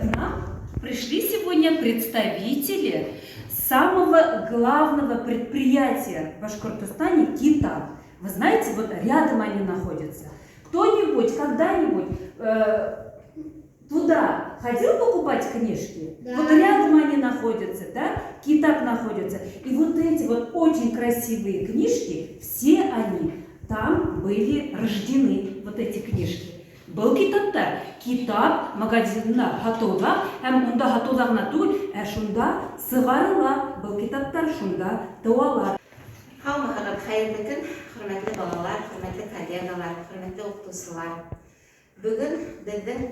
К нам пришли сегодня представители самого главного предприятия в Башкортостане «Китап». Вы знаете, вот рядом они находятся. Кто-нибудь когда-нибудь туда ходил покупать книжки? Да. Вот рядом они находятся, да? «Китап» находится. И вот эти вот очень красивые книжки, все они там были рождены, вот эти книжки. Был китаптар. «Китап» магазинында һатыла, һәм унда һатыла ғына түгел, ә шунда сығарыла. Был китаптар шунда тыуалар. Һаумыһығыҙ, хәйерле көн, хөрмәтле балалар, хөрмәтле коллегалар, хөрмәтле уҡытыусылар. Бөгөн беҙҙең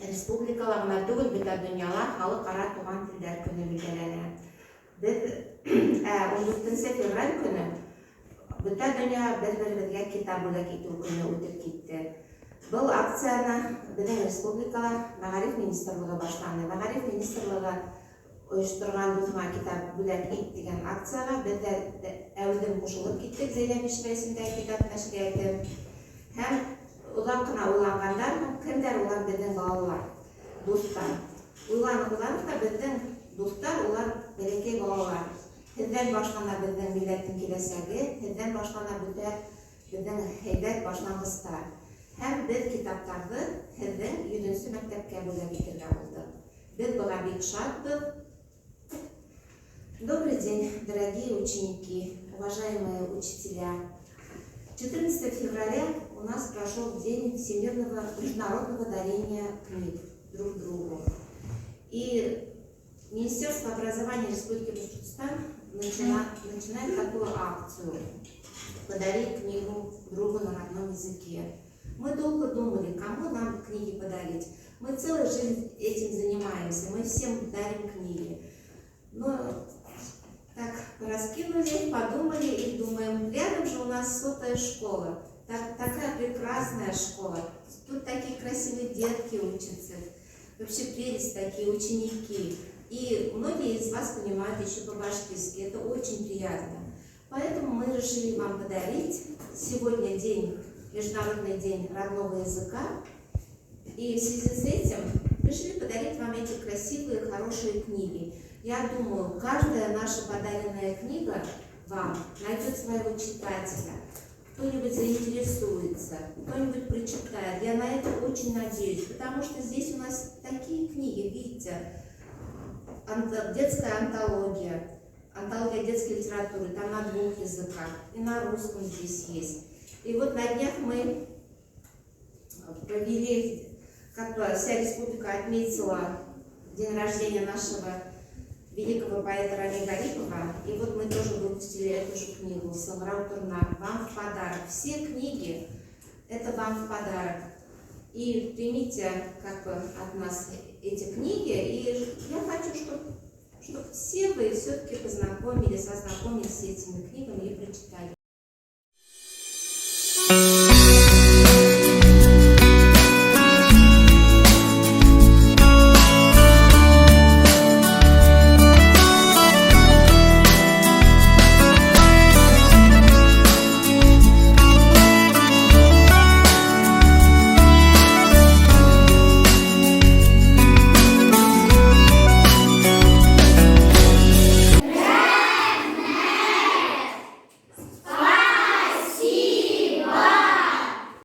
республикала ғына түгел, бөтә донъяла халыҡ-ара туған телдәр көнө билдәләнә. Беҙ 14 февраль көнө бөтә донъя бер-беребеҙгә китап бүләк итеү көнө үтеп китте. Был акцияны беҙҙең республикала Мәғариф министрлығы башланы. Мәғариф министрлығы ойошторған «Дуҫыңа китап бүләк ит» тигән акцияға беҙ ҙә әүҙем ҡушылып киттек, Зәйнәб Ишимбай исемендәге китап нәшриәте. Һәм оҙаҡ ҡына уйланғандан һуң, кемдәр улар беҙҙең балалар, дуҫтар? Уйланыҡ, уйланыҡ та, беҙҙең дуҫтар улар бәләкәй балалар. Һеҙҙән башлана беҙҙең милләттең киләсәге, һеҙҙән башлана бөтә беҙҙең һәйбәт башланғыстар. Һәм беҙ китаптарҙы һеҙҙең 100-нсө мәктәпкә бүләк итергә булдыҡ. Беҙ быға бик шатбыҙ. Добрый день, дорогие ученики, уважаемые учителя. 14 февраля у нас прошел День всемирного международного дарения книг друг другу. И Министерство образования Республики Башкортостан начинает такую акцию «Подари книгу другу на родном языке». Мы долго думали, кому нам книги подарить. Мы целую жизнь этим занимаемся, мы всем дарим книги. Но так раскинули, подумали и думаем, рядом же у нас 100-я школа, такая прекрасная школа, тут такие красивые детки учатся, вообще прелесть такие ученики. И многие из вас понимают еще по-башкирски, это очень приятно. Поэтому мы решили вам подарить сегодня день, Международный день родного языка. И в связи с этим решили подарить вам эти красивые, хорошие книги. Я думаю, каждая наша подаренная книга вам найдет своего читателя. Кто-нибудь заинтересуется, кто-нибудь прочитает. Я на это очень надеюсь, потому что здесь у нас такие книги, видите, детская антология, антология детской литературы, там на двух языках, и на русском здесь есть. И вот на днях мы провели, как бы вся республика отметила день рождения нашего великого поэта Рами Гарипова. И вот мы тоже выпустили эту же книгу «Сыңрау торна» вам в подарок. Все книги — это вам в подарок. И примите как бы от нас эти книги. И я хочу, чтобы все вы все-таки познакомились, ознакомились с этими книгами и прочитали.